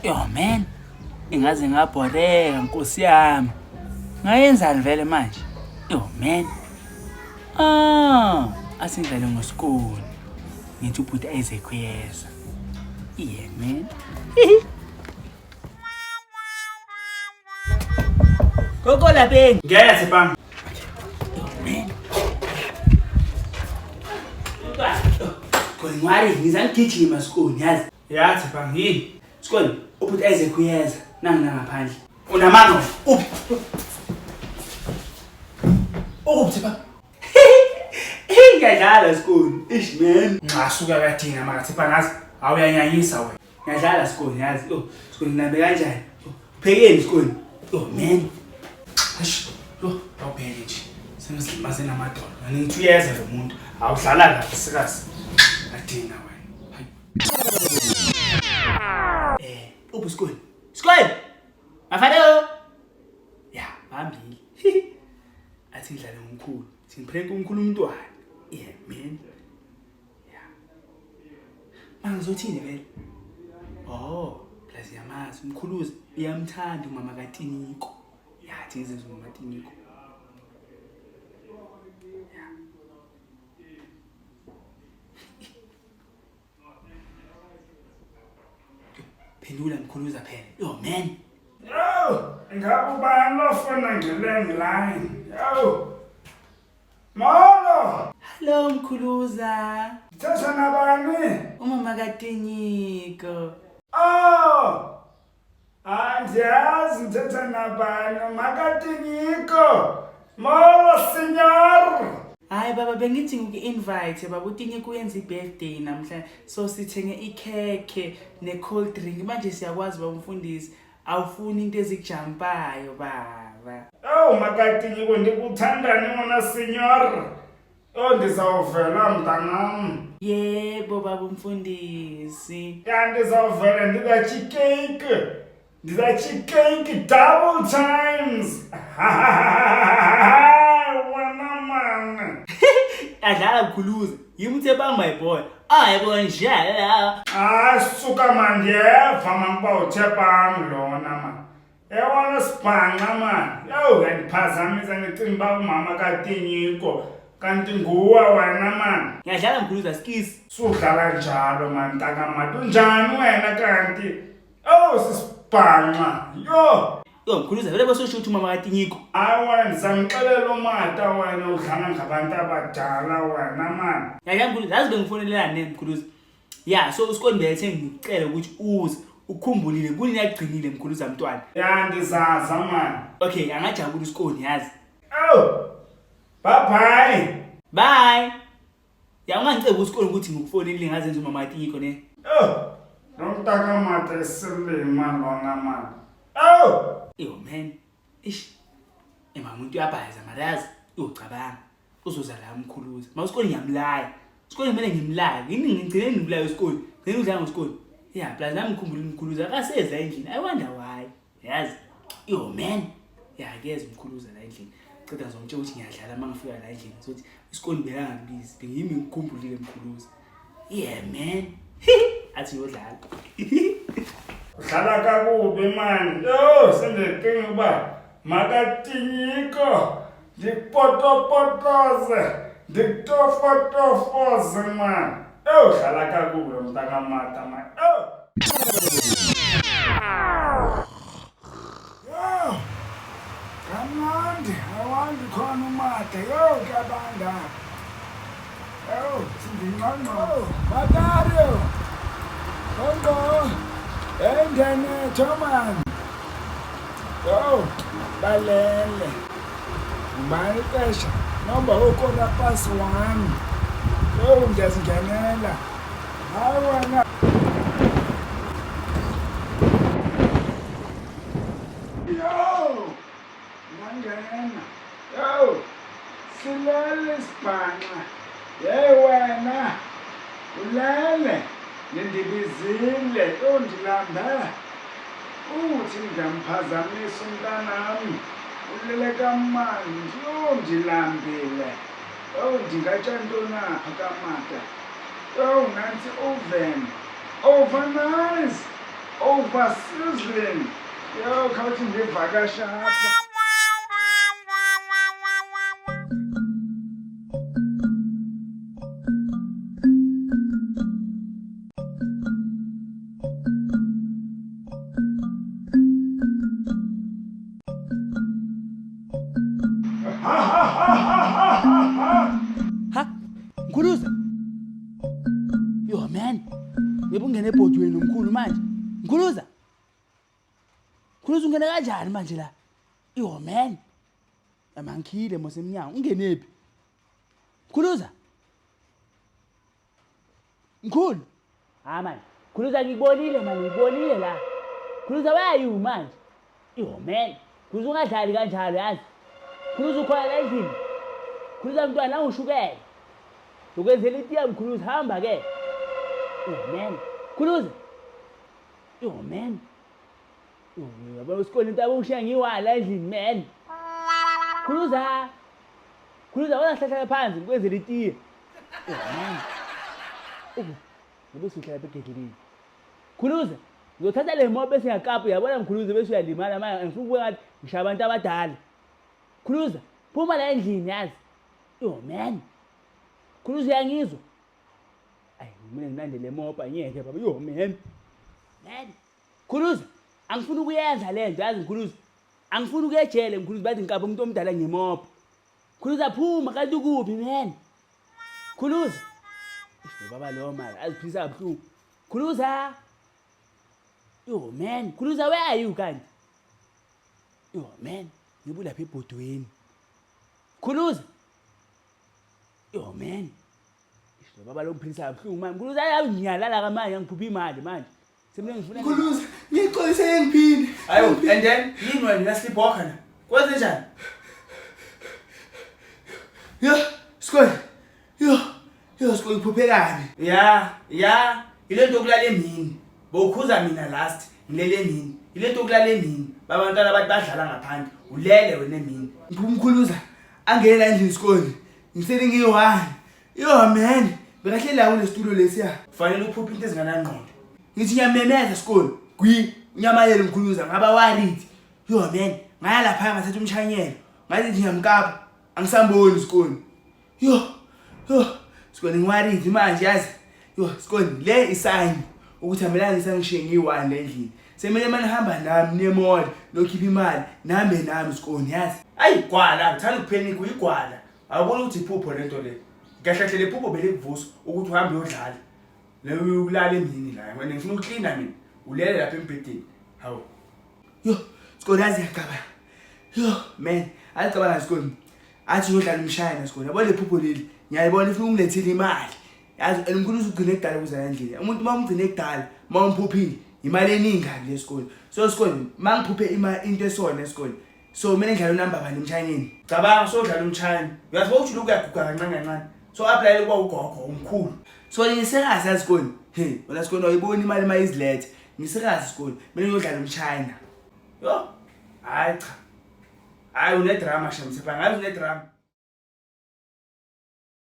Yo man, ingaze ngabhoreka nkosi yami. Ngayenzani vele manje? Yo man. Ah, asindlale ngosikoni. Ngithi ubhuti Isaac uyeza. Yeah man. Gogo lapeng. Ngeke Sipang. Yo man. Ngwari ngizangigijima sikoni yazi. Ya Sipang yini? Sikoni ubhuti Isaac uyeza nangu ngaphandle. Unamanga uphi? Uphi Sipang? Ngiyadlala sikoni. Ish man. Nxa suka kuyadinga maka Sipang yazi. Awuyanyanyisa wena. Ngiyadlala sikoni yazi. Oh, sikoni ngilambe kanjani? Oh, uphekeni sikoni? Oh man. Eish, yo, awubheke nje. Sengizilimaze namadolo. Ngithi uyeza lo muntu. Awudlala kahle sikazi. Adinga wena. Hayi. Uphi sikoni? Sikoni! Mafana! Ya, bambili. Athi ngidlale ngomkhulu. Singiprank umkhulu umntwana. Yeah man. Yeah. Manje ngizothini vele? Oh, plus yamazi umkhuluzi uyamthanda umama kaTiniko. Ya, thi ngizenza umama kaTiniko. Yeah. Phendula mkhuluza phela. Yo man. Yo, ngabe ubani lofona nge-landline? Yo. Molo. Hello mkhuluza. Ngithetha nabani? Umama kaTiniko. Oh. Andiyazi ngithetha nabani, makaTinyiko. Molo senor. Hayi baba bengithi ngiku-invite baba uTinyiko uyenza i-birthday namhlanje so sithenge ikhekhe ne-cold drink manje siyakwazi baba umfundisi awufuni into ezikujampayo baba. Oh makaTinyiko ndikuthandani wona senor. Oh ndizawuvela mntanam. Yebo baba umfundisi. Ya ndizawuvela ndizatya ikeyiki. Ndizatya ikeyiki double times. Wena mani. Adlala mkhuluza yimi uThepang my boy. Hayi konjalo. Hayi suka mani ndiyeva mani uba uThepang lona mani. Ewona sibhanxa mani. Yow uyandiphazamisa ndicinga uba umama kaTinyiko kanti nguwe wena mani. Ngiyadlala mkhuluza skis. Sudlala njalo mani ntakamati. Unjani wena kanti? Oh sisibhanxa. Yho. Yo mkhuluza vele bososho ukuthi umama kaTinyiko. Hayi wena ndizamxelela umata wena udlala ngabantu abadala wena mani. Ngiyadlala mkhuluza yazi bengifonelelani ne mkhuluza. Ya so uSikoni bethe ngikucela ukuthi uze ukukhumbulile kunini yakugcinile mkhuluza mntwana. Ya ndizaza mani. Okay angajabula uSikoni yazi. Oh. Bye bye. Bye. Ya ungangicebi uSikoni ukuthi ngikufonelile ngazenza umama kaTinyiko ne. Oh. Lo mntakamata esilima lona mani. Oh. Yo man. Ish. Ema umuntu uyabhayiza mara yazi uyocabanga. Uzoza la umkhuluza. Ma uSikoni ngiyamlaya. USikoni kumele ngimlaye. Yini ngigcine ngimlaye uSikoni. Ngicela udlala ngoSikoni. Yeah, plus nami ngikhumbula umkhuluza akaseza endlini. I wonder why. Yazi. Yo man. Ya keza umkhuluza la endlini. Ceda ngizomtshela ukuthi ngiyadlala uma ngifika la endlini. Sothi uSikoni bekangakubizi. Bengiyimi ngikhumbulile mkhuluza. Yeah man. Athi uyodlala. Udlala kakubi mani. Yho, sendicinga uba makaTinyiko ndikupotopotoze ndikutofotofoze mani. Yho, udlala kakubi lo mntakamata mani. Yho. Yho, kamnandi awandi khona umata. Yho, kuyabanda. Yho, sindinqonqo. Matario. Qonqo. Engenetho man. Yho, balele. Ngubani ixesha? Nomba 1:15. Yho, ndiyazingenela. Hayi wena. Yho, ngangena. Yho, silele isibhanxa. Yeyi wena, ulele. Nindibizile, yho ndilambe. Uthi ndiyamphazamisa umntanami. Ulele kamandi, yho ndilambile. Yho ndingatya ntoni apha kamata? Yho nantsi oven. Overnice. Over sizzling. Yo, khawuthi ngivakasha apha. Ha? Mkhuluza. Yo man. Yebo ungene ebhodweni nomkhulu manje. Mkhuluza. Mkhuluza ungene kanjani manje la? Yo man. Amangikhile mose emnyango. Ungenephi? Mkhuluza. Mkhulu. Ha manje. Khuluza ngikubonile manje ngikubonile la. Khuluza where are you manje? Yo man. Khuluza ungadlali kanjalo yazi. Khuluza ukhona la endlini. Khuluza mntwana awushukela. Ukwenzela itiya mkhuluza hamba ke. Yo man. Khuluza. Yo man. Yabo isikole into abushiya ngiwala endlini man. Khuluza. Khuluza wena hlahla phansi ngikwenzela itiye. Oh man. Oh, ngoba usuhlala lapha egedleleni. Khuluza, ngizothatha le mob bese ngiyakapa uyabona ngikhuluza bese uyalimala manje ngifuna ukubuka ngathi ngishaya abantu abadala. Khuluza, phuma la endlini yazi. Yo man. Khuluza uyangizwa? Ayi mina ngilande le mob angiyeke baba. Yo man. Man. Khuluza, angifuni ukuyenza le nto yazi ngikhuluza. Angifuni ukuya ejele ngikhuluza bathi ngikapa umuntu omdala ngemob. Khuluza phuma kanti ukuphi man? Khuluza. Eish baba lo mara aziphilisa kabuhlungu. Khuluza. Yo man, Khuluza where are you kanti? Yo man, ngibulapha ebhodweni. Khuluza. Yo man. Eish lo baba lo ngiphilisa kabuhlungu manje. Khuluza ayi ngiyalala kamanje ngiphupha imali manje. Semle ngifuna Khuluza, ngixolise ngiphinde. Ayo, and then yini wena na sleepwalker na? Kwenze njani? Yo, Skole. Yo, yo Skole ngiphuphe kabi. Ya, ya, ile nto yokulala emini. Bowukhuza mina last, ngilele emini. Ile nto yokulala emini. Babantwana bathi badlala ngaphandle. Ulele wena emini. Ngiphupha umkhuluza angene la endlini Skole. Ngisele ngiyi-one. Yo man, bekahleli la kulesitulo lesiya. Kufanele uphuphe into ezinganangqondo. Ngithi ngiyamemeza Skole. Gwi, unyamalele umkhuluza ngaba worried. Yo man, ngaya lapha ngathatha umshanyelo. Ngathi nje ngiyamkapa. Angisamboni Skole. Yo, yo, Skole ngiworried manje yazi. Yo, Skole le isign ukuthi amelanga ngisangishiye ngiyi-one le endlini. Semele manje hamba nami niye mall nokhipha imali nihambe nami Skole yazi. Ayi gwala, uthanda ukuphenika uyigwala. Awubona ukuthi iphupho lento le. Kahle kahle le phupho belikuvusa ukuthi uhambe uyodlala. Le uyokulala emini la. Wena ngifuna ukuklina mina. Ulele lapha embhedeni. Hawu. Yo, Skole yazi ngiyacabanga. Yo, man, ayicabanga Skole. Athi uyodlala umshayana Skole. Yabo le phupho leli, ngiyayibona ifuna ungilethele imali. Yazi and umkhulu uzugcine kudala ukuza la endlini. Umuntu uma umgcine kudala, uma umphuphile, imali eningi kabi le Skole. So Skole, uma ngiphuphe imali into esona Skole. So kumele ngidlale unamba bani emshayineni? Cabanga sodlala umshayini. Uyazi bawuthi lokhu uyaguga kancane kancane. So apply ukuba ugogo umkhulu. So ngisekazi yazi Skole. Hey, wena Skole awuyiboni imali uma izilethe. Ngisekazi Skole, kumele ngiyodlala umshayina. Yo. Hayi cha. Hayi une drama shem, sipha ngazi une drama.